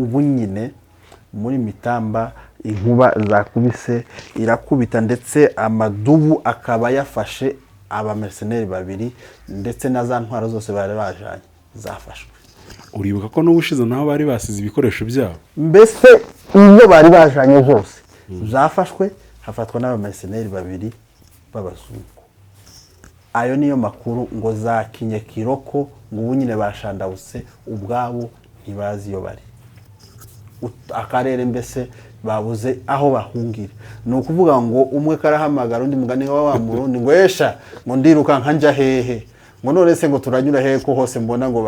Ubu nyine muri Mitamba inkuba zakubise, irakubita, ndetse amadubu akaba yafashe abamercenary babiri, ndetse na za ntwaro zose bari bajanye zafashwe. Uribuka ko n'ubushize nabo bari basize ibikoresho byabo. Mbese ibyo bari bajanye zose zafashwe, hafatwa n'abamercenary babiri b'abazungu. Ayo niyo makuru ngo za Kinyekiroko, ngo ubu nyine bashandabutse ubwabo, ntibazi iyo bari. Akarere mbese babuze aho bahungira. Ni ukuvuga ngo umwe karahamagara undi, mugani wa Murundi, ngo esha, ngo ndirukanka njya hehe, ngo none se ngo turanyura hehe, ko hose mbona ngo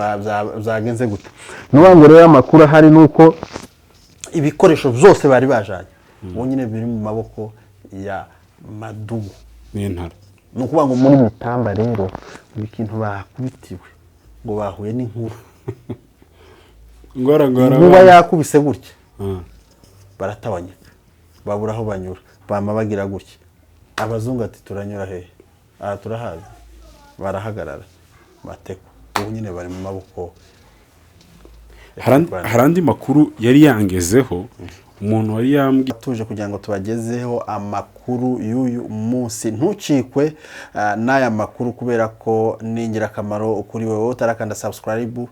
byagenze gute? Ni ukuvuga ngo rero amakuru ahari ni uko ibikoresho byose bari bajanye ubu nyine biri mu maboko ya madubu n'intara. Ni ukuvuga ngo muri Mitamba rero ngo ikintu bakubitiwe, ngo bahuye n'inkuru. Ngora ngora. Inkuba yakubise gutya, baratabanyika, babura aho banyura, bama bagira gutya. Abazungu ati: "Turanyura hehe? Aha turahazi." Barahagarara batekwa, ubu nyine bari mu maboko ya Rwanda. Hari andi makuru yari yangezeho, umuntu wari yambwiye. Tuje kugira ngo tubagezeho amakuru y'uyu munsi. Ntucikwe n'aya makuru kubera ko ni ingirakamaro kuri wowe utarakanda subscribe.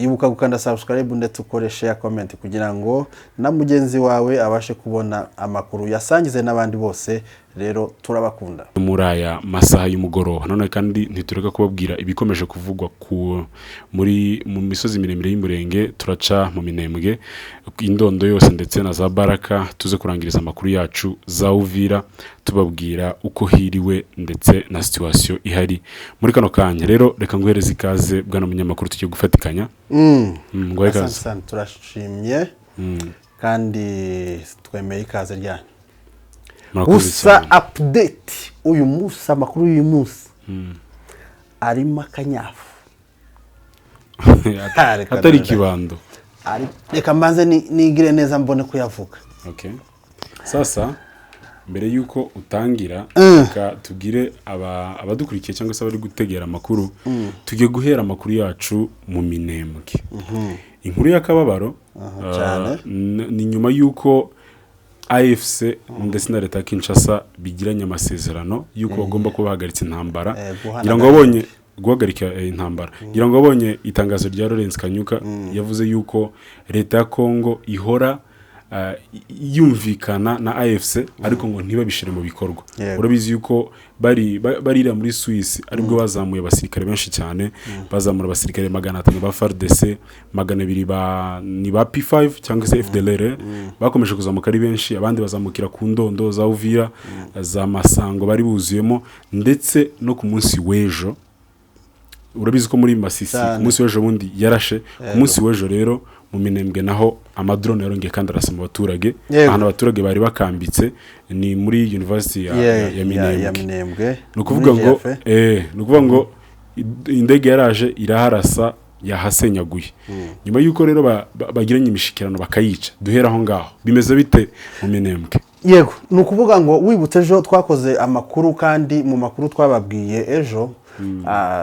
Ibuka gukanda subscribe ndetse ukore share, comment, kugira ngo na mugenzi wawe abashe kubona amakuru, yasangize n'abandi bose. Rero turabakunda. Muri aya masaha y'umugoroba none kandi ntitureka kubabwira ibikomeje kuvugwa ku muri mu misozi miremire y'Umurenge. Turaca mu Minembwe, Indondo yose, ndetse na za Baraka, tuze kurangiriza amakuru yacu za Uvira, tubabwira uko hiriwe ndetse na situation ihari muri kano kanya. Rero reka nguhereze ikaze, bwana munyamakuru, tugiye gufatikanya. Nguhe Asante ikaze. sana, turashimye kandi twemeye ikaze ryanyu. Murakoze Gusa cyane. update uyu munsi, amakuru y'uyu munsi arimo akanyafu. Reka Atari ikibando. Reka mbanze nigire neza mbone kuyavuga. Okay. Sasa mbere y'uko utangira, reka tubwire abadukurikiye cyangwa se abari gutegera amakuru, tugiye guhera amakuru yacu mu Minembwe. Inkuru y'akababaro Cyane. ni nyuma y'uko AFC ndetse na leta ya Kinshasa bigiranye amasezerano y'uko bagomba kuba bahagaritse intambara. Guhana Ngira ngo wabonye guhagarika intambara, ngira ngo wabonye itangazo rya Lawrence Kanyuka, yavuze yuko leta ya Congo ihora yumvikana na AFC, ariko ngo ntibabishyire mu bikorwa. Urabizi yuko bari barira muri Suisse, aribwo bazamuye abasirikare benshi cyane, bazamura abasirikare 500 ba FARDC, 200 ba ni ba P5 cyangwa se FDLR. Bakomeje kuzamuka ari benshi, abandi bazamukira ku Ndondo, za Uvira, za Masango, bari buzuyemo. Ndetse no ku munsi w'ejo, urabizi ko muri Masisi ku munsi w'ejo bundi yarashe. Ku munsi w'ejo rero mu Minembwe naho amadrone yarongeye kandi arasa mu baturage, ahantu abaturage bari bakambitse, ni muri university ya Ya Minembwe. Minembwe. Ni ukuvuga muri ngo GF. Ni ukuvuga ngo indege yaraje iraharasa, yahasenyaguye. Nyuma y'uko rero bagiranye imishikirano bakayica, duhera aho ngaho, bimeze bite mu Minembwe? Yego, ni ukuvuga ngo wibutse ejo twakoze amakuru, kandi mu makuru twababwiye ejo,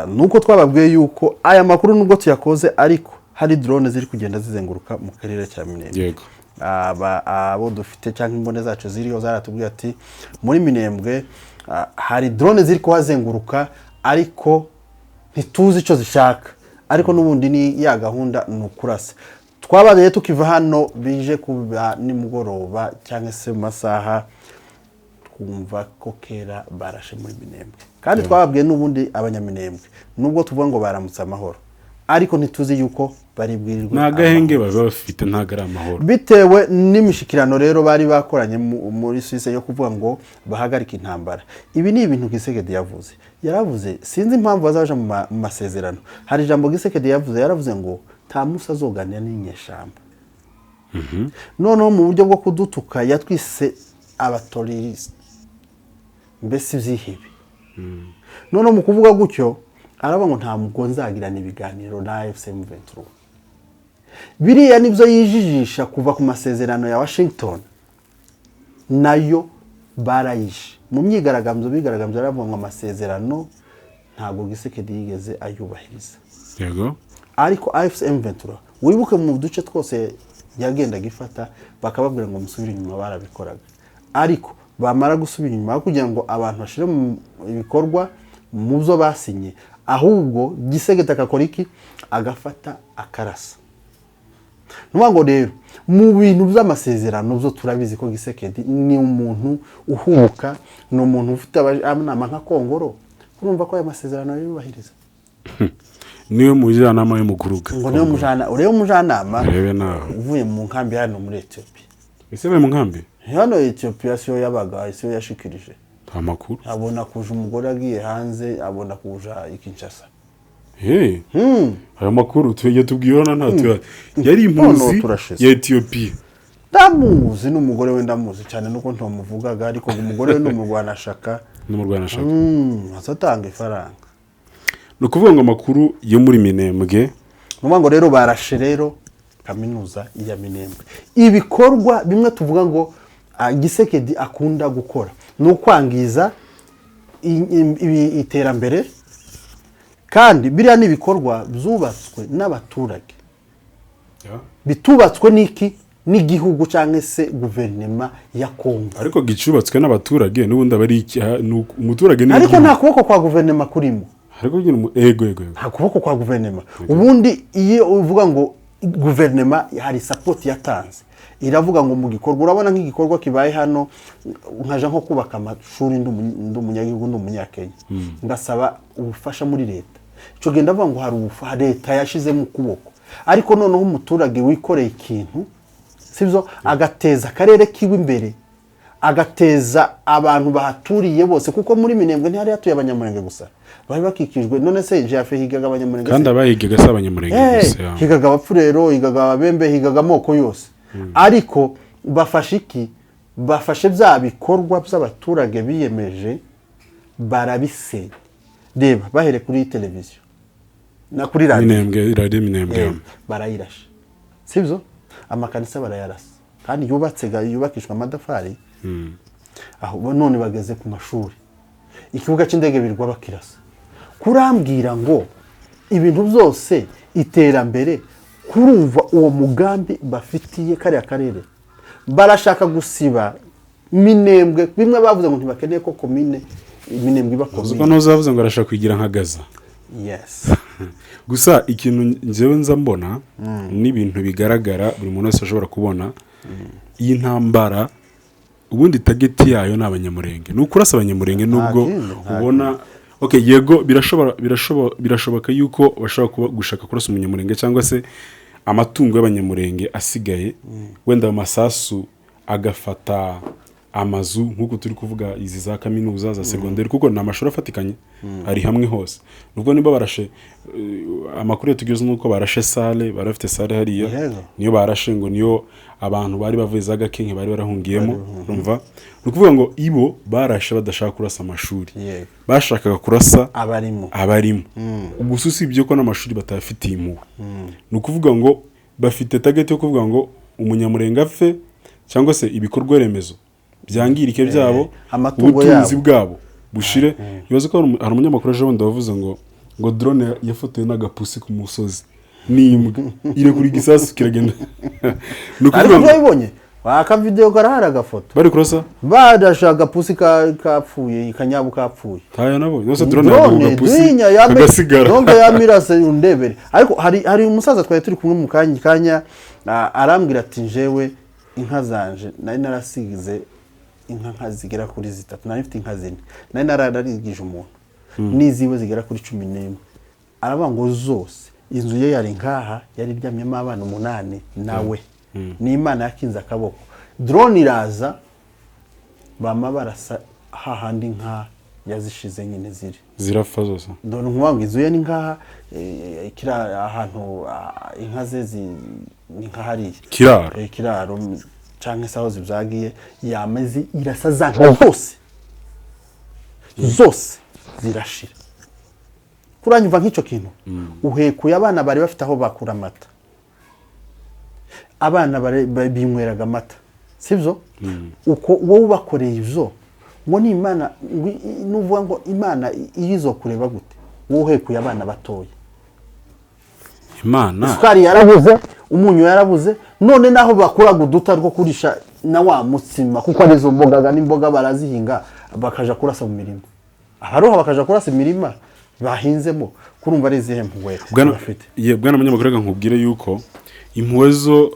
ni uko twababwiye yuko aya makuru nubwo tuyakoze, ariko hari drone ziri kugenda zizenguruka mu karere cya Minembwe. Abo dufite cyangwa imbone zacu ziriho zaratubwiye ati muri Minembwe hari drone ziri kuhazenguruka, ariko ntituzi icyo zishaka, ariko n'ubundi ni ya gahunda, ni ukurasa. Twabaye tukiva hano, bije kuba nimugoroba cyangwa se mu masaha, twumva ko kera barashe muri Minembwe. Kandi twababwiye n'ubundi abanyaminembwe, nubwo tuvuga ngo baramutse amahoro, ariko ntituzi yuko bari bwirirwe Ni agahenge amahoro. baba bafite, ntabwo ari amahoro. Bitewe n'imishikirano rero bari bakoranye muri Suisse yo kuvuga ngo bahagarike intambara. Ibi ni ibintu Tshisekedi yavuze, yaravuze, sinzi impamvu bazaja mu masezerano. Hari ijambo Tshisekedi yavuze, yaravuze ngo nta munsi azoganira n'inyeshyamba. Noneho mu buryo bwo kudutuka yatwise abaterroriste, mbese ibyihebe. Noneho mu kuvuga gutyo aravuga ngo ntabwo nzagirana ibiganiro na AFC M23. Biriya nibyo yijijisha kuva ku masezerano ya Washington, nayo barayishe mu myigaragambyo. Bigaragambyo baravuga ngo amasezerano ntabwo Tshisekedi yigeze ayubahiriza. Ariko AFC M23, wibuke mu duce twose Yagendaga ifata, bakababwira ngo musubire inyuma, barabikoraga. Ariko bamara gusubira inyuma, kugira ngo abantu bashyire mu bikorwa mu byo basinye, ahubwo Tshisekedi agakora iki? Agafata akarasa. Ni ngo rero mu bintu by'amasezerano byo turabizi ko Tshisekedi ni umuntu uhubuka, ni umuntu ufite amanama nka Kongoro. Urumva ko aya masezerano yubahiriza. Niwe mujyanama y'umukuru. Ngo niwe mujana, urebe umujyanama Urebe nawe. uvuye mu nkambi hano muri Ethiopia. Ese bari mu nkambi? Hano Ethiopia siyo yabaga, siyo yashikirije. Amakuru. Abona kuja umugore agiye hanze, abona kuja i Kinshasa. Hey. Ayo makuru tujya tubwirana, nta tuyazi. Yari impunzi Noneho turashize. ya Ethiopia. Ndamuzi n'umugore we, ndamuzi cyane, nuko ntamuvugaga, ariko umugore we ni umurwanashaka. N'umurwanashaka. Azatanga ifaranga. Ni ukuvuga ngo amakuru yo muri Minembwe. Ni ukuvuga ngo rero barashe rero kaminuza ya Minembwe. Ibikorwa bimwe tuvuga ngo Tshisekedi akunda gukora ni ukwangiza iterambere, kandi biriya ni ibikorwa byubatswe n'abaturage, bitubatswe n'iki? N'igihugu cyangwa se guverinoma ya Kongo. Ariko gicubatswe n'abaturage n'ubundi aba ari iki, umuturage ni Ariko igihugu. nta kuboko kwa guverinoma kurimo. Ariko nyine ego. Nta kuboko kwa guverinoma. Ubundi iyo uvuga ngo guverinoma hari support yatanze, iravuga ngo mu gikorwa, urabona nk'igikorwa kibaye hano, nkaja nko kubaka amashuri, ndi umunyagihugu, ndi umunyakenya, ngasaba ubufasha muri leta, icyo gihe ndavuga ngo hari leta yashizemo ukuboko. Ariko noneho umuturage wikoreye ikintu, sibyo, agateza akarere kiwe imbere, agateza abantu bahaturiye bose, kuko muri Minembwe ntihari hatuye Abanyamurenge gusa, bari bakikijwe. None se jafe higaga Abanyamurenge Kandi se? abahigaga si Abanyamurenge gusa, ya. Higaga Abapfurero, higaga Ababembe, higaga amoko yose. Ariko bafashe iki? Bafashe bya bikorwa by'abaturage biyemeje, barabisenya. Reba bahere kuri televiziyo na kuri radiyo. Minembwe, radiyo Minembwe. Barayirashe, sibyo? Amakanisa barayarasa kandi yubatse, yubakishwa amatafari aho. None bageze ku mashuri, ikibuga cy'indege birirwa bakirasa. Kurambwira ngo ibintu byose iterambere, kurumva uwo mugambi bafitiye kariya karere, barashaka gusiba Minembwe. Bimwe bavuze ngo ntibakeneye ko komine Minembwe iba Uzi ko komine. ntuzavuze ngo arashaka kwigira nka Gaza. Yes. Gusa ikintu njyewe nza mbona n'ibintu bigaragara, buri muntu wese ashobora kubona, iyi ntambara ubundi target yayo ni Abanyamurenge, ni ukurasa Abanyamurenge, nubwo kindi, nta ubona okay, yego, birashobora birashoboka yuko bashobora kuba gushaka kurasa Umunyamurenge cyangwa se amatungo y'Abanyamurenge asigaye, wenda ayo masasu agafata amazu nk'uko turi kuvuga izi za kaminuza za segonderi, kuko ni amashuri afatikanye ari hamwe hose. Nubwo niba barashe, amakuru yatugeze nuko barashe salle, bari bafite salle hariya. Niyo barashe, ngo niyo abantu bari bavuye za Gakenke bari barahungiyemo. Urumva, ni ukuvuga ngo ibo barashe badashaka kurasa amashuri, bashakaga kurasa abarimo. Abarimo. Gusa usibye ko n'amashuri batayafitiye impuhwe, ni ukuvuga ngo bafite target yo kuvuga ngo Umunyamurenge apfe cyangwa se ibikorwa remezo byangirike byabo, Amatungo ubutunzi yabo. bwabo bushire. Ibaze ko hari umunyamakuru ejo bundi wavuze ngo drone yafotowe n'agapusi ku musozi n'imbwa, irekura igisasu kiragenda. Ni Ariko ukuvuga ngo urabibonye, akavidewo karahari, agafoto. Bari kurasa. Barashe agapusi kapfuye, ikanyabu kapfuye. Tayo nabo yose drone yagwa Drone gapusi dinya yame kagasigara. Donc yamirase undebere. Ariko hari umusaza twari turi kumwe mu kanya, arambwira ati: "Njewe inka zanje nari narasigize inka nka zigera kuri zitatu, nari mfite inka zine, nari nararigije umuntu n'iziwe zigera kuri 11." Aravuga ngo zose, inzu ye yari nkaha, yari iryamyemo abana umunani nawe, ni Imana yakinze akaboko. Drone iraza, bama barasa hahandi inka yazishize nyine ziri. Zirapfa zose. Dore nkuvuga ngo inzu ye ni nkaha, kiriya ahantu, inka ze ni nka hariya. Kiraro. Kiraro canke se aho zibyagiye, yamaze irasa za nka zose, zose zirashira. Kuranyumva nk'icyo kintu, uhekuye abana bari bafite aho bakura amata, abana binyweraga amata, sibyo? Uko wowe ubakoreye ibyo, ngo ni Imana, ngo nuvuga ngo Imana iyo izokureba gute, wowe uhekuye abana batoya? Imana. Isukari yarabuze, umunyu yarabuze. None naho bakuraga uduta two kurisha na wa mutsima, kuko arizo mboga n'imboga barazihinga, bakaja kurasa mu mirima, abaroha bakaja kurasa imirima bahinzemo. Kurumva ari izihe mpuhwe Bwana bafite? Ye, bwana munyamakuru, reka nkubwire yuko impuhwe zo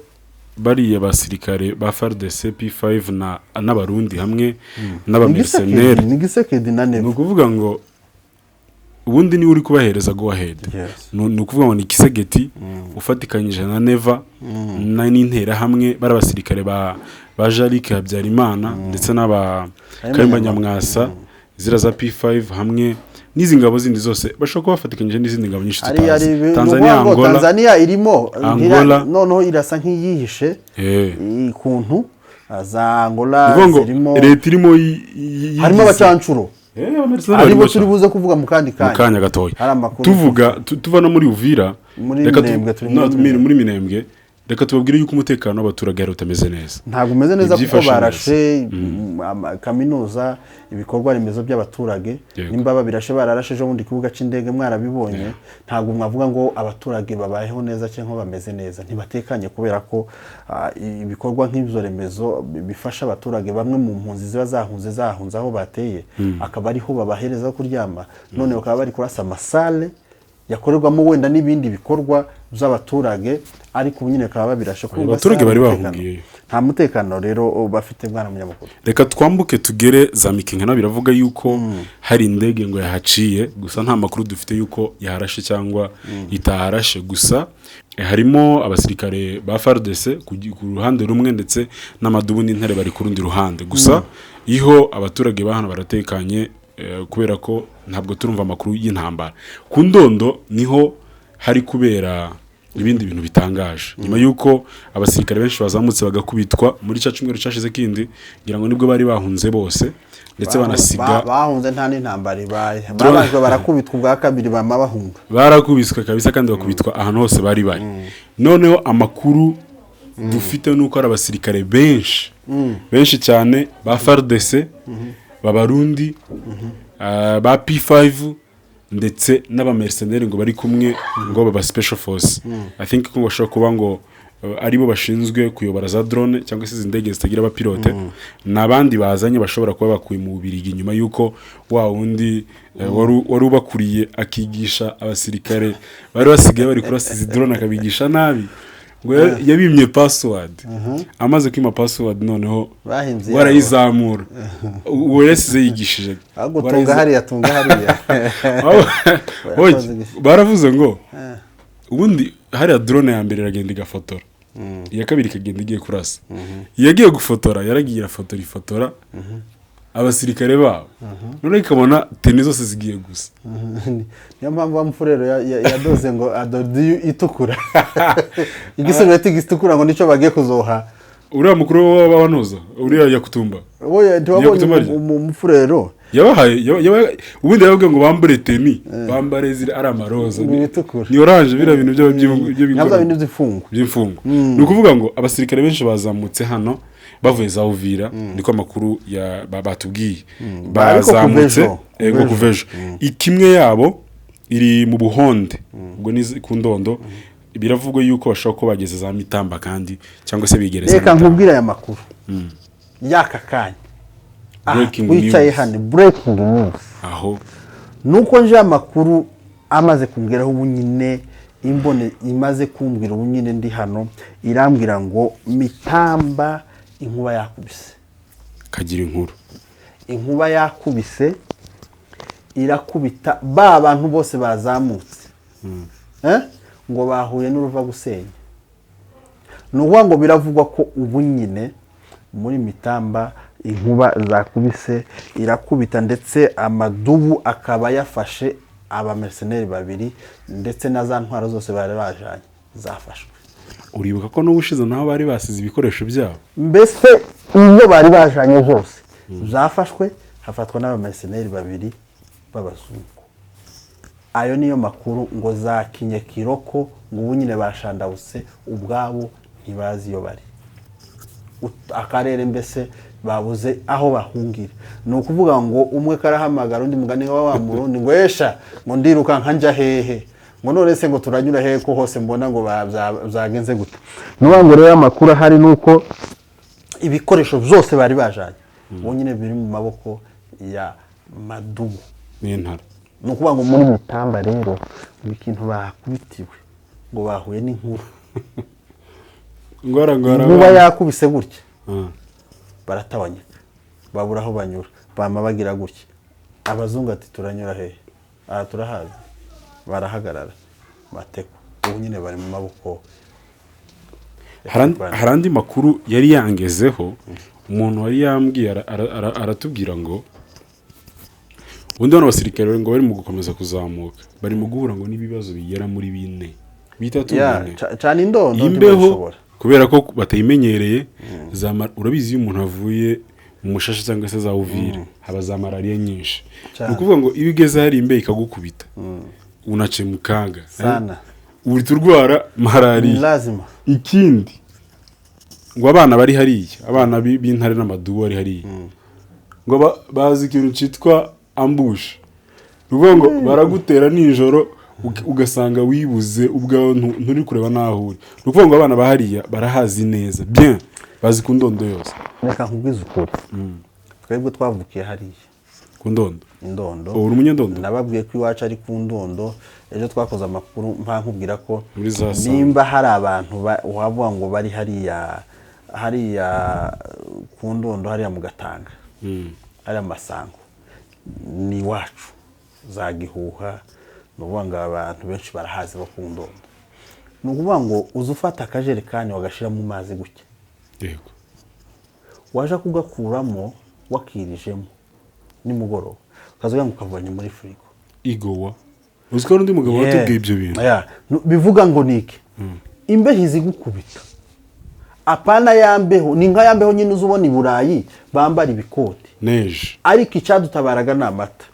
bariya basirikare ba FARDC, P5 na n'abarundi hamwe n'abamercenaires, Ni Tshisekedi na ni Neva. ukuvuga ngo ubundi niwe uri kubahereza go ahead. Ni ukuvuga ngo ni Tshisekedi ufatikanyije na Neva na n'interahamwe, bari abasirikare ba Jean-Luc Habyarimana ndetse n'aba Kayumba Nyamwasa, zira za P5 hamwe n'izi ngabo zindi zose bashobora kuba bafatikanyije n'izindi ngabo nyinshi Hari hari tutazi. ni Tanzania, ukuvuga ngo Angola. Tanzania irimo. Angola. Noneho irasa nk'iyihishe ikuntu za Angola Ni ukuvuga ngo zirimo. leta irimo Harimo yigize- abacancuro Abamercenaires aribo barimo turi cyane. buze kuvuga mu kandi Mu kanya. kanya gatoya. Hari amakuru. Tuvuga tuva no muri Uvira, Muri reka Minembwe, turi no, muri muri muri Minembwe, reka tubabwire yuko umutekano w'abaturage hari utameze neza. Ntabwo umeze neza kuko Ntibyifashe. barashe kaminuza, ibikorwa remezo by'abaturage. Nimba babirashe, bararashe ejo bundi ikibuga cy'indege, mwarabibonye. Ntabwo mwavuga ngo abaturage babayeho neza cyangwa bameze neza. Ntibatekanye kubera ko ibikorwa nk'ibyo remezo bifasha abaturage, bamwe mu mpunzi ziba zahunze aho bateye, akaba ariho babahereza kuryama, none bakaba bari kurasa amasale yakorerwamo wenda n'ibindi bikorwa by'abaturage, ariko ubu nyine bakaba babirashe. Kumva Abaturage se bari umutekano. bahungiyeyo. Nta mutekano rero bafite, bwana munyamakuru. Reka twambuke tugere za Mikenke. Biravuga yuko hari indege ngo yahaciye, gusa nta makuru dufite yuko yaharashe cyangwa itaharashe. Gusa harimo abasirikare ba FARDC ku ruhande rumwe, ndetse n'amadubu n'intare bari ku rundi ruhande. Gusa iho abaturage ba hano baratekanye, kubera ko ntabwo turumva amakuru y'intambara. Ku Ndondo niho hari kubera ibindi bintu bitangaje, nyuma y'uko abasirikare benshi bazamutse bagakubitwa muri cya cyumweru cyashize kindi, ngira ngo nibwo bari bahunze bose, ndetse banasiga Bahunze nta n'intambara ibaye. Babajwe barakubitwa ubwa kabiri, bama bahunga. Barakubiswe kabisa, kandi bakubitwa ahantu hose bari bari. Noneho amakuru dufite ni uko hari abasirikare benshi benshi cyane ba FARDC, b'Abarundi, ba P5 ndetse n'abamercenaires ngo bari kumwe, ngo baba special force, I think ko bashobora kuba ngo aribo bashinzwe kuyobora za drone cyangwa se izi ndege zitagira abapilote, n'abandi bazanye bashobora kuba bakuye mu Bubiligi, nyuma y'uko wa wundi wari ubakuriye akigisha abasirikare bari basigaye bari kurasa izi drone, akabigisha nabi, ngo yabimye password. Amaze kwima password, noneho Bahinze. warayizamura, uwo yasize yigishije. Ahubwo tunga hariya, tunga hariya. Oye, baravuze ngo ubundi hariya drone ya mbere iragenda igafotora, iya kabiri ikagenda igiye kurasa. Iyagiye gufotora yaragiye irafotora, ifotora abasirikare babo, noneho ikabona tenue zose zigiye gusa. Niyo mpamvu wa mfurero yadoze ngo adodi itukura, igisarubeti gitukura, ngo nicyo bagiye kuzoha. Uriya mukuru w'abanoza, uriya Yakutumba. Oya, ntiwabonye? Yakutumba arya? Umufurero. Yabahaye ubundi yarababwiye ngo bambare tenue, bambare ziri ari amaroza. Ni ibitukura. Ni orange, biriya bintu Nka bya bindi by'imfungwa. By'imfungwa. Ni ukuvuga ngo abasirikare benshi bazamutse hano bavuye za Uvira, niko amakuru batubwiye. Ariko kuva Bazamutse ejo, ego, kuva kuva ejo ikimwe yabo iri mu Buhonde, ubwo ni ku Ndondo. Biravugwa yuko bashobora kuba bageze za Mitamba kandi, cyangwa se bigereza Reka Mitamba. nkubwire aya makuru y'aka kanya. Aha, Breaking wicaye news. hano, breaking news. Aho. Nuko nje amakuru amaze kumbwiraho ubu nyine, imbone imaze kumbwira ubu nyine ndi hano, irambwira ngo Mitamba inkuba yakubise. Kagira inkuru. Inkuba yakubise, irakubita ba bantu bose bazamutse. Eh? Ngo bahuye n'uruva gusenya. Ni ukuvuga ngo biravugwa ko ubu nyine muri Mitamba inkuba zakubise, irakubita, ndetse amadubu akaba yafashe abamercenaires babiri, ndetse na za ntwaro zose bari bajanye zafashwe. Uribuka ko n'ubushize naho bari basize ibikoresho byabo. Mbese ibyo bari bajanye zose zafashwe, hafatwa n'abamercenaires babiri b'abazungu. Ayo niyo makuru. Ngo za Kinyekiroko, ngo ubu nyine bashandawuse ubwabo, ntibazi iyo bari. Akarere mbese babuze aho bahungira. Ni ukuvuga ngo umwe karahamagara undi, mugani wa wa Murundi, ngo esha, ngo ndirukanka njya hehe? Ngo none se ngo turanyura he, ko hose mbona ngo byagenze gute? Nuvuga ngo rero amakuru ahari ni uko ibikoresho byose bari bajanye ubu nyine biri mu maboko ya Madugu n'intara. Ni ukuvuga ngo muri Mitamba rero ngo ikintu bakubitiwe, ngo bahuye n'inkuru. Ngora ngora. Inkuba yakubise gutya, baratabanyika, babura aho banyura, bama bagira gutya. Abazungu ati: "Turanyura hehe? Aha turahazi." Barahagarara batekwa, ubu nyine bari mu maboko ya Rwanda. Hari andi makuru yari yangezeho, umuntu wari yambwiye aratubwira ngo ubundi bano basirikare ngo bari mu gukomeza kuzamuka, bari mu guhura ngo n'ibibazo bigera muri bine, bitatu, bine. Cana indondo Imbeho, ntibabishobora. kubera ko batayimenyereye. Urabizi, iyo umuntu avuye mu Mushasha cyangwa se za Uvira, haba za malariya nyinshi. Cyane. Ni ukuvuga ngo iyo ugeze hari imbeho ikagukubita, unace mu kaga. Sana. Uhita urwara malariya. Ni lazima. Ikindi, ngo abana bari hariya, abana b'intare n'amadubu bari hariya, ngo bazi ikintu cyitwa ambush. Ni ukuvuga ngo baragutera nijoro, ugasanga wibuze ubwawe, nturi kureba n'aho uri. Ni ukuvuga ngo abana ba hariya barahazi neza bien, bazi ku Ndondo yose. Reka nkubwize ukuri, twebwe twavukiye hariya. Ku Ndondo? Indondo. Ubu uri umunyandondo? Nababwiye ko iwacu ari ku Ndondo. Ejo twakoze amakuru mpa nkubwira ko Muri za Sanga. nimba hari abantu wavuga ngo bari hariya hariya ku Ndondo, hariya mu Gatanga, hariya mu Masango, ni iwacu za Gihuha. Ni ukuvuga ngo abantu benshi barahazi bo ku Ndondo. Ni ukuvuga ngo uza ufata akajerekani wagashyira mu mazi gutya, waje kugakuramo wakirijemo nimugoroba, ukaza ugira ngo ukavanye muri firigo. Igowa, uzi ko hari undi mugabo watubwiye ibyo bintu? Yeah. Bivuga ngo ni iki? Imbeho izigukubita, apana ya mbeho, ni nka ya mbeho nyine uza ubona i Burayi bambara ibikoti. Neje. Ariko icyadutabaraga ni amata.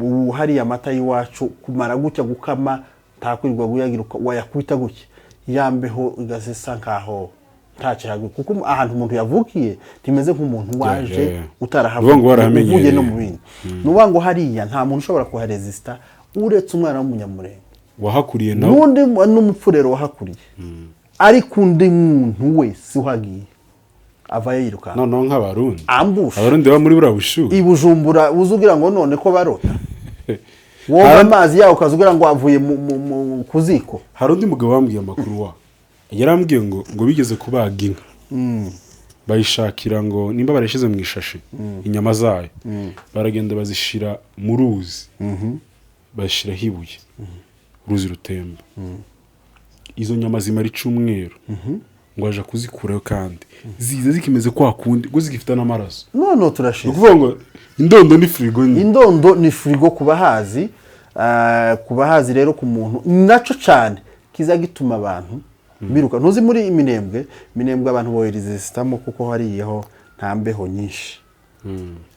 Ubu hariya amata y'iwacu, kumara gutya gukama, ntakwirirwa guyagira, wayakubita gutya, ya mbeho igasa nkaho ntacyo yaguye, kuko ahantu umuntu yavukiye ntimeze nk'umuntu waje utarahavuye, Uvuga ngo warahamenyereye. uvuye no mu bindi. Ni ukuvuga ngo hariya nta muntu ushobora kuharesista uretse umwana w'umunyamurenge wahakuriye nawe. N'undi n'umupfurero wahakuriye, ariko undi muntu wese uhagiye avayo yirukanka. Noneho nk'Abarundi. Ambusha. Abarundi baba muri buriya bushuhe. I Bujumbura uza ugira ngo none ko barota wowe amazi yawo ukaza ugira ngo avuye ku ziko. Hari undi mugabo wambwiye amakuru, wa yarambwiye ngo bigeze kubaga inka, bayishakira ngo nimba barayishyize mu ishashi, inyama zayo baragenda bazishyira mu ruzi, bashyiraho ibuye, uruzi rutemba, izo nyama zimara icyumweru. Ngo aja kuzikurayo kandi ziza zikimeze kwa kundi, ngo zigifite n'amaraso. None Ni turashize. ukuvuga ngo Indondo ni firigo nyine. Indondo ni firigo ku bahazi. Ku bahazi rero, ku muntu naco cyane kiza gituma abantu biruka. Ntuzi muri Minembwe? Minembwe abantu bohereza kuko hariyaho nta mbeho nyinshi,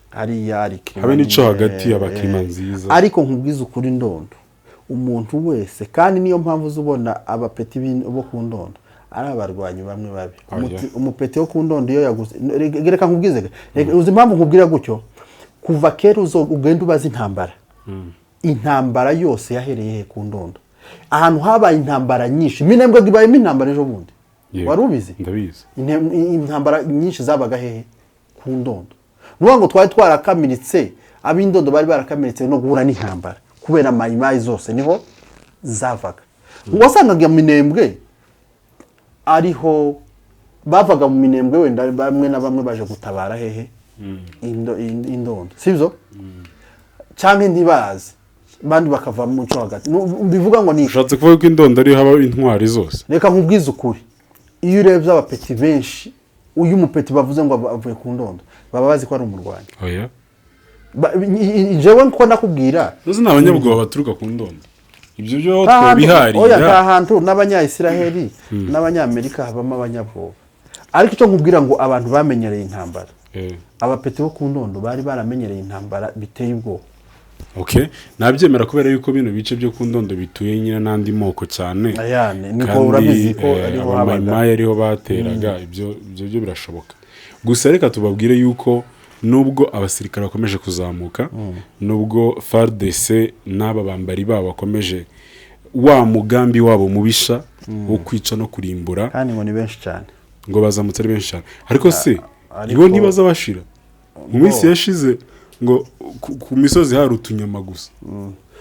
hariya hari climat Habe n'ico nyine, hagati haba climat nziza. Ariko nkubwize ukuri, Ndondo umuntu wese, kandi niyo mpamvu uzubona abapeti bo ku Ndondo ari abarwanyi bamwe babi. Umupeti wo ku Ndondo iyo yaguze, reka nkubwize, uzi impamvu nkubwira gutyo? Kuva kera ugenda ubaza intambara, intambara yose yahereye he? Ku Ndondo, ahantu habaye intambara nyinshi. Minembwe ibayemo intambara ejo bundi. Yego. Wari ubizi? Ndabizi. Intambara nyinshi zabaga hehe? Ku Ndondo. Ni ukuvuga ngo twari twarakamiritse, ab'Indondo bari barakamiritse no guhura n'intambara, kubera Mayimayi zose niho zavaga. Wasangaga Minembwe ariho bavaga, mu Minembwe wenda bamwe na bamwe baje gutabara hehe? Indondo, sibyo? Cyangwa ntibazi, abandi bakava mu muco hagati. Bivuga ngo ni Ushatse kuvuga ko Indondo ariho haba intwari zose? Reka nkubwize ukuri, iyo urebye abapeti benshi, uyu mupeti bavuze ngo avuye ku Ndondo, baba bazi ko ari umurwanyi. Oya. Jewe ko nakubwira. Uzi, ni abanyabwoba baturuka ku Ndondo, ibyo byo Nta hantu- twabiharira. Oya, nta hantu n'Abanyayisiraheli n'Abanyamerika habamo abanyabwoba, ariko icyo nkubwira ngo abantu bamenyereye intambara, abapeti bo ku Ndondo bari baramenyereye intambara biteye ubwoba. Okay, nabyemera, kubera yuko bino bice byo ku Ndondo bituye nyine n'andi moko cyane. Ayane, niko. Kandi, Urabizi ko ariho habaga. Abamayimayi ariho bateraga. Ibyo byo birashoboka. Gusa reka tubabwire yuko nubwo abasirikare bakomeje kuzamuka, nubwo FARDC n'aba bambari babo bakomeje Wa mugambi wabo mubisha wo kwica no kurimbura. Kandi ngo ni benshi cyane. Ngo bazamutse ari benshi cyane, ariko se ariko ibo ntibaza bashira? Mu minsi yashize ngo ku misozi hari utunyama gusa,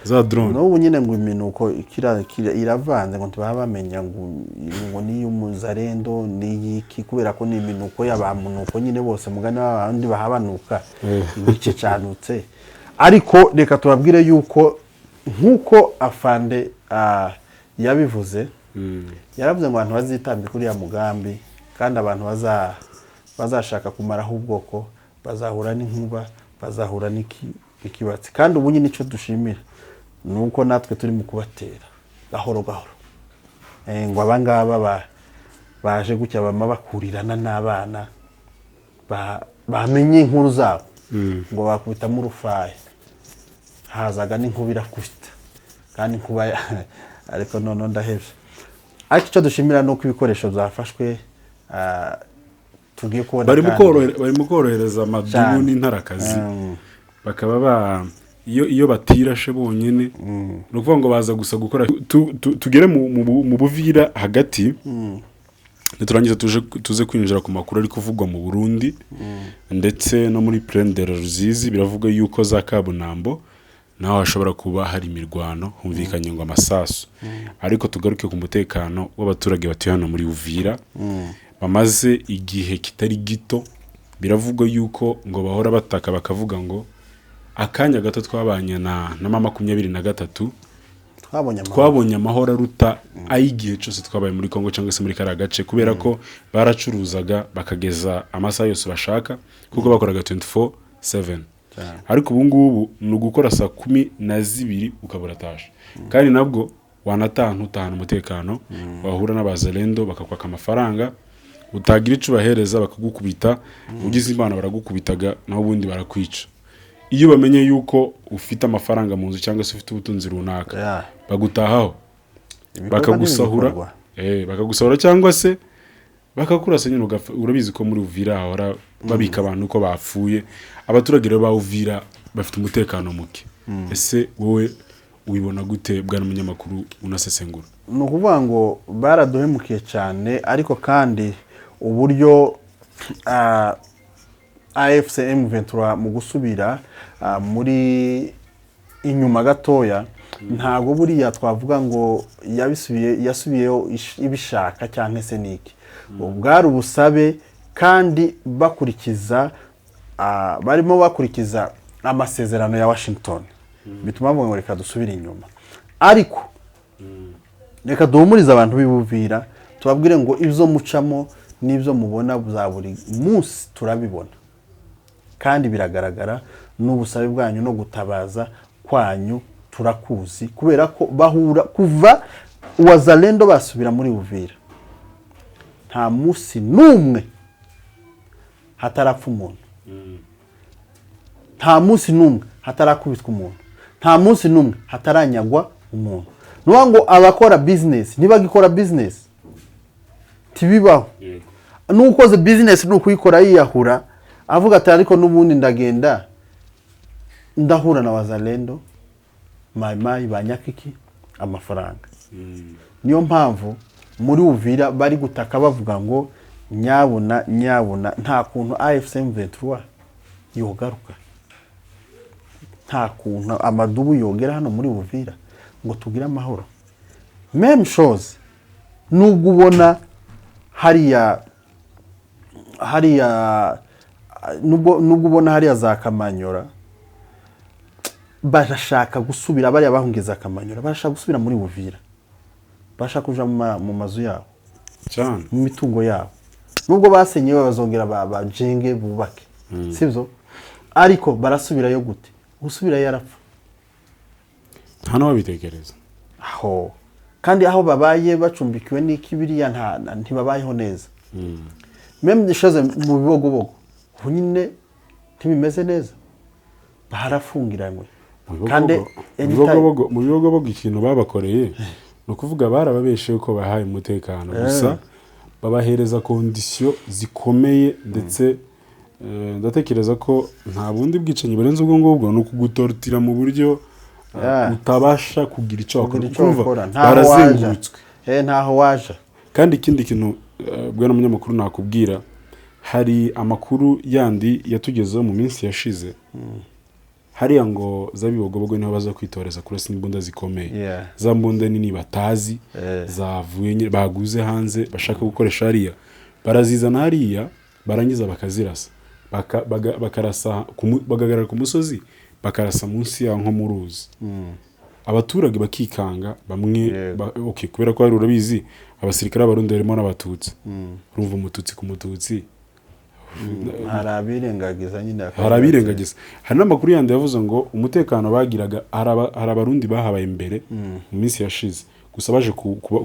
za drone. N'ubu nyine ngo iminuko iravanze, ngo ntibaba bamenya ngo n'iy'umuzarendo n'iyiki, kubera ko ni iminuko y'abamunuko nyine bose, mugani w'abandi bahabanuka igice canutse. Ariko reka tubabwire yuko nk'uko afande yabivuze, yaravuze ngo abantu bazitambika uriya mugambi kandi abantu bazashaka kumaraho ubwoko bazahura n'inkuba, bazahura n'ikibatsi. Kandi ubu nyine icyo dushimira ni uko natwe turi mu kubatera gahoro gahoro. Ngo abangaba baje gutya bama bakurirana n'abana bamenye inkuru zabo, ngo bakubitamo urufaya, hazaga n'inkuba irakubita kandi inkuba ariko noneho ndahebye. Ariko icyo dushimira ni uko ibikoresho byafashwe, tugiye kubona Barimo kandi barimo korohereza amadubu Cyane. n'intarakazi, bakaba ba iyo batirashe bonyine, ni ukuvuga ngo baza gusa gukora. Tugere mu Buvira hagati, niturangiza tuze kwinjira ku makuru ari kuvugwa mu Burundi ndetse no muri Plaine de la Ruzizi. Biravuga yuko za Kabunambo naho hashobora kuba hari imirwano, humvikanye ngo amasasu. Ariko tugaruke ku mutekano w'abaturage batuye hano muri Uvira, bamaze igihe kitari gito biravugwa yuko ngo bahora bataka, bakavuga ngo akanya gato twabanye na M23 twabonye amahoro. Twabonye amahoro aruta ay'igihe cyose twabaye muri Congo cyangwa se muri kariya gace, kubera ko baracuruzaga bakageza amasaha yose bashaka, kuko bakoraga 24/7. Ariko ubu ngubu ni ugukora saa 12 ukabura tashe, kandi nabwo wanataha ntutahane umutekano, wahura n'abazalendo bakakwaka amafaranga, utagira icyo ubahereza bakagukubita, ugize Imana baragukubitaga, naho ubundi barakwica. Iyo bamenye yuko ufite amafaranga mu nzu cyangwa se ufite ubutunzi runaka, bagutahaho, Ibikorwa bakagusahura. n'ibikorwa. Bakagusahura cyangwa se bakakurasa nyine ugapfa. Urabizi ko muri Uvira hahora babika abantu uko bapfuye. Abaturage rero ba Uvira bafite umutekano muke. Ese wowe ubibona gute, bwana munyamakuru unasesengura? Ni ukuvuga ngo baraduhemukiye cyane, ariko kandi uburyo AFC M23 mu gusubira muri inyuma gatoya, ntabwo buriya twavuga ngo yabisubiye, yasubiyeho ibishaka cyangwa se niki. Bwari ubusabe, kandi bakurikiza barimo bakurikiza amasezerano ya Washington, bituma bavuga ngo reka dusubire inyuma. Ariko reka duhumurize abantu b'Ibuvira, tubabwire ngo ibyo mucamo n'ibyo mubona bya buri munsi turabibona kandi biragaragara, n'ubusabe bwanyu no gutabaza kwanyu turakuzi, kubera ko bahura kuva Wazalendo basubira muri Uvira, nta munsi n'umwe hatarapfa umuntu, nta munsi n'umwe hatarakubitwa umuntu, nta munsi n'umwe hataranyagwa umuntu. Ni ukuvuga ngo abakora bizinesi ntibagikora bizinesi, ntibibaho. N'ukoze bizinesi ni ukuyikora yiyahura, avuga ati ariko n'ubundi ndagenda ndahura na Wazalendo, Mayimayi, ba nyakiki amafaranga. Niyo mpamvu muri Uvira bari gutaka bavuga ngo nyabuna nyabuna, nta kuntu AFC M23 yogaruka, nta kuntu amadubu yogera hano muri Uvira ngo tugire amahoro. Même chose, nubwo ubona hariya nubwo ubona hariya za Kamanyora barashaka gusubira, bariya bahungiye za Kamanyora barashaka gusubira muri Uvira, barashaka kuja mu mazu yabo, mu mitungo yabo. Nubwo basenyewe bazongera bajenge bubake, sibyo? Ariko barasubirayo gute? Gusubirayo yarapfa. Nta n'uwabitekereza. Aho kandi aho babaye bacumbikiwe n'iki, biriya ntibabayeho neza. Même chose mu Bibogobogo, ubu nyine ntibimeze neza, barafungiranywe. Mu Kandi Mu Bibogobogo ikintu babakoreye ni ukuvuga barababeshe ko bahaye umutekano gusa, babahereza conditions zikomeye, ndetse ndatekereza ko nta bundi bwicanyi burenze ubwo ngubwo, ni ukugutorotira mu buryo Utabasha kugira icyo wakora. Kugira icyo Urumva, wakora, ntaho waja. Barazengurutswe. Ntaho waja. Kandi ikindi kintu, bwana munyamakuru, nakubwira, hari amakuru yandi yatugezeho mu minsi yashize hariya ngo za Bibogobogo niho baza kwitoreza kurasa imbunda zikomeye, za mbunda nini batazi, zavuye nyine baguze hanze bashaka gukoresha hariya. Barazizana hariya, barangiza bakazirasa. Bakarasa bagahagarara ku musozi, bakarasa munsi yaho nko mu ruzi, abaturage bakikanga bamwe. Okay, kubera ko hari, urabizi, abasirikare b'Abarundi harimo n'Abatutsi. Urumva, Umututsi ku Mututsi. Hari abirengagiza nyine. Hari abirengagiza. Hari n'amakuru yandi yavuze ngo umutekano bagiraga, hari Abarundi bahabaye imbere mu minsi yashize, gusa baje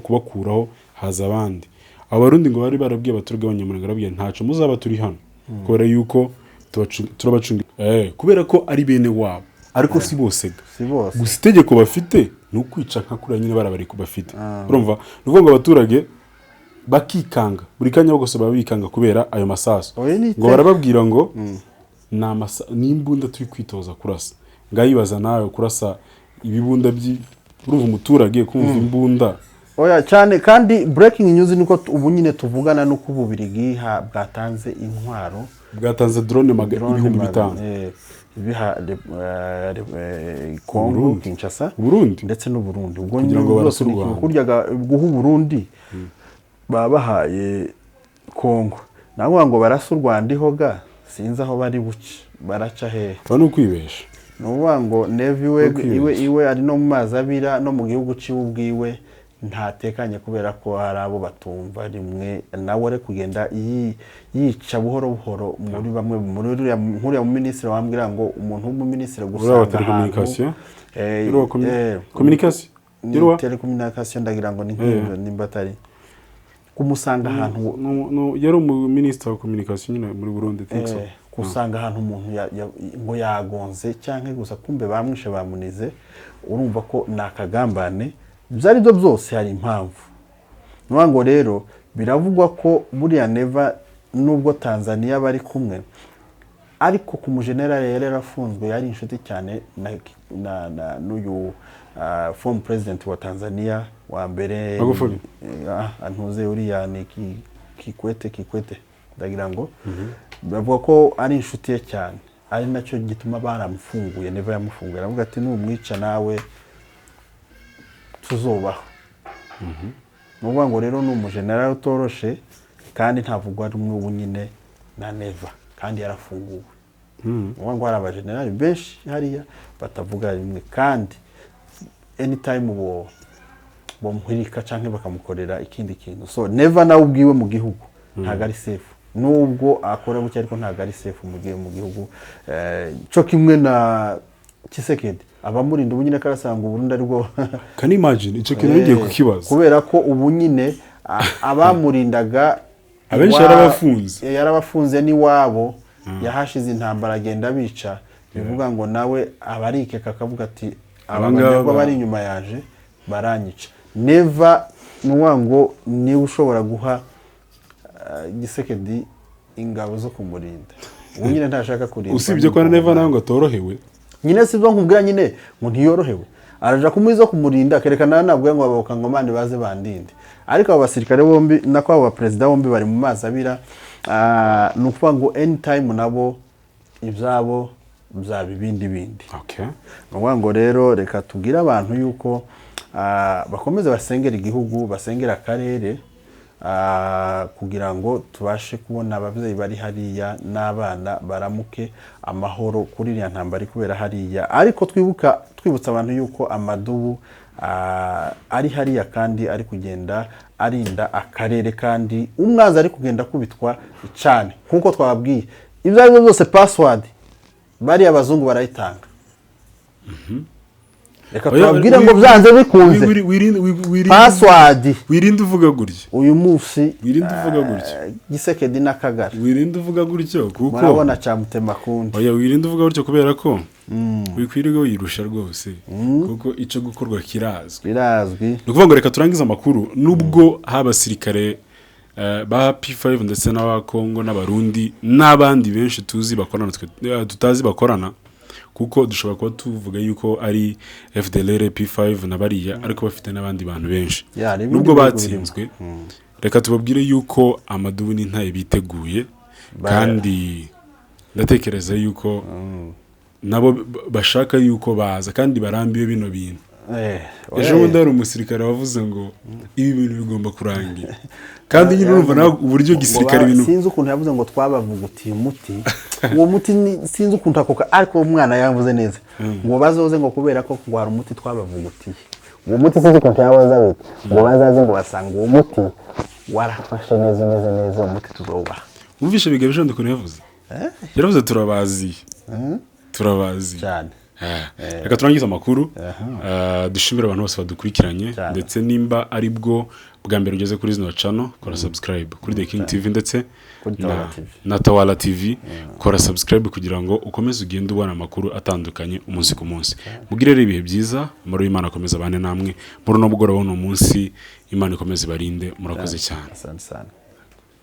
kubakuraho haza abandi. Abo Barundi ngo bari barabwiye abaturage b'Abanyamurenge, barababwiye: "Ntaco muzaba, turi hano kubera yuko turabacunga." Kubera ko ari bene wabo, ariko si bose ga. Si bose. Gusa itegeko bafite ni ukwica nka kuriya nyine barabari bafite. Urumva, ni ukuvuga ngo abaturage bakikanga buri kanya bose, baba bikanga kubera ayo masasu. Oya, ni ngo barababwira ngo ni imbunda turi kwitoza kurasa. Ngayibaza nawe, kurasa ibibunda urumva, umuturage kumva imbunda. Oya cyane. Kandi breaking news niko ubu nyine tuvugana nuko Ububirigi bwatanze intwaro. Bwatanze drone Drone 5000. Biha Congo Burundi. Kinshasa. Burundi. Ndetse n'Uburundi ubwo Kugira ngo nyine barase byose u ni Rwanda. Kurya guha Uburundi, baba bahaye Congo. Navuga ngo barase u Rwanda ihoga, sinzi aho bari buce, baraca hehe? Aba ni ukwibesha. Ni ukuvuga ngo Neva iwe Ukwibeshya. iwe ari no mu mazi abira, no mu gihugu ciwe ubwiwe ntatekanye, kubera ko hari abo batumva rimwe nawe, ari kugenda yica buhoro buhoro muri bamwe muri uriya, nk'uriya muminisitiri wambwira ngo umuntu w'umuminisitiri Uriya wa gusanga ahantu telecommunication? Uriya wa communication? Ni Uriya wa telecommunication, ndagira ngo ni nk'ibyo, nimba atari kumusanga ahantu. No, yari umuminisitiri wa communication nyine muri Burundi, I think so. Kusanga ahantu umuntu ngo yagonze cyangwa gusa kumbe bamwishe, bamunize, urumva ko ni akagambane. Ibyo ari byo byose hari impamvu. Ni ukuvuga ngo rero biravugwa ko buriya Neva, nubwo Tanzania bari kumwe, ariko ku mujenerali yari yarafunzwe, yari inshuti cyane na n'uyu former president wa Tanzania wa mbere. Magufuli. Ntuze uriya ni Kikwete, ndagira ngo bavuga ko ari inshuti ye cyane, ari nacyo gituma baramufunguye. Neva yamufunguye aravuga ati: "Numwica nawe tuzobaho." Ni ukuvuga ngo rero ni umujenerali utoroshe, kandi ntavugwa rumwe ubu nyine na Neva, kandi yarafunguwe. Ni ukuvuga ngo hari abajenerali benshi hariya batavuga rimwe, kandi anytime bo bamuhirika cyangwa bakamukorera ikindi kintu. So Neva nawe ubwiwe mu gihugu ntabwo ari safe, nubwo akora gutya, ariko ntabwo ari safe mu gihe mu gihugu. Cyo kimwe na Tshisekedi, abamurinda ubu nyine karasanga Uburundi aribwo. Can you imagine? Icyo kintu ngiye kukibaza. Kubera ko ubu nyine abamurindaga Abenshi yarabafunze. Yarabafunze n'iwabo yahashize intambara, agenda abica. Bivuga ngo nawe aba arikeka, akavuga ati: "Aba Abangaba banyagwa bari inyuma yaje baranyica." Neva ni ukuvuga ngo niwe ushobora guha Tshisekedi ingabo zo kumurinda. Ubu nyine ntashaka kurindwa. Usibye ko na Neva nawe ngo atorohewe. Nyine si byo nkubwira nyine ngo ntiyorohewe, araja kumuha izo kumurinda, akerekana nabwo ngo abakongomani baze bandinde. Ariko abo basirikare bombi, nako abo baperezida bombi bari mu mazi abira. Ni ukuvuga ngo anytime nabo ibyabo byaba ibindi bindi. Ni ukuvuga ngo rero reka tubwire abantu yuko bakomeze basengera igihugu, basengera akarere, kugira ngo tubashe kubona ababyeyi bari hariya n'abana baramuke amahoro kuri iriya ntambara iri kubera hariya. Ariko twibuka, twibutsa abantu yuko amadubu ari hariya kandi ari kugenda arinda akarere, kandi umwanzi ari kugenda akubitwa cyane nk'uko twababwiye. Ibyo ari byo byose, password bariya abazungu barayitanga. Reka Oya, tubabwire ngo byanze bikunze password Wirinde uvuga gutyo. Uyu munsi Wirinde uvuga gutyo. Tshisekedi n'Akagara. Wirinde uvuga gutyo kuko Murabona cyamutema kundi. Oya, wirinde uvuga gutyo kubera ko wikwirirwa wirusha rwose, kuko icyo gukorwa kirazwi. Birazwi. Ni ukuvuga ngo reka turangize amakuru. Nubwo haba abasirikare ba P5 ndetse n'aba Congo n'Abarundi n'abandi benshi tuzi bakorana, twe tutazi bakorana. Kuko dushobora kuba tuvuga yuko ari FDLR, P5 na bariya, ariko bafite n'abandi bantu benshi. Yeah, hari ibindi Nubwo bihugu. batsinzwe, reka tubabwire yuko amadubu n'intaye biteguye, kandi ndatekereza yuko nabo bashaka yuko baza, kandi barambiwe bino bintu. Ejo bundi hari umusirikare wavuze ngo ibi bintu bigomba kurangira, kandi nyine urumva nawe uburyo Ngo gisirikare ibintu Sinzi ukuntu yavuze ngo twabavugutiye umuti, uwo muti sinzi ukuntu ako ariko uwo mwana yavuze neza ngo bazoze, ngo kubera ko ngo hari umuti twabavugutiye. Uwo muti sinzi ukuntu yabaza wita, ngo bazaze ngo basanga uwo muti warafashe neza, umeze neza, uwo muti tuzowubaha. Wumvishe Bigabo ejo ukuntu yavuze? Yaravuze turabaziye, turabaziye. Cyane. Reka turangize amakuru. Dushimire abantu bose badukurikiranye. Ndetse nimba ari bwo bwa mbere ugeze kuri zino channel, kora subscribe kuri The King TV ndetse Kuri na, Tawala TV. na Tawala TV. Kora subscribe kugira ngo ukomeze ugende ubona amakuru atandukanye umunsi ku munsi. Mugire rero ibihe byiza, amahoro y'Imana akomeze abane namwe muri uno mugoroba, uno munsi. Imana ikomeze ibarinde. Murakoze cyane. Asante sana.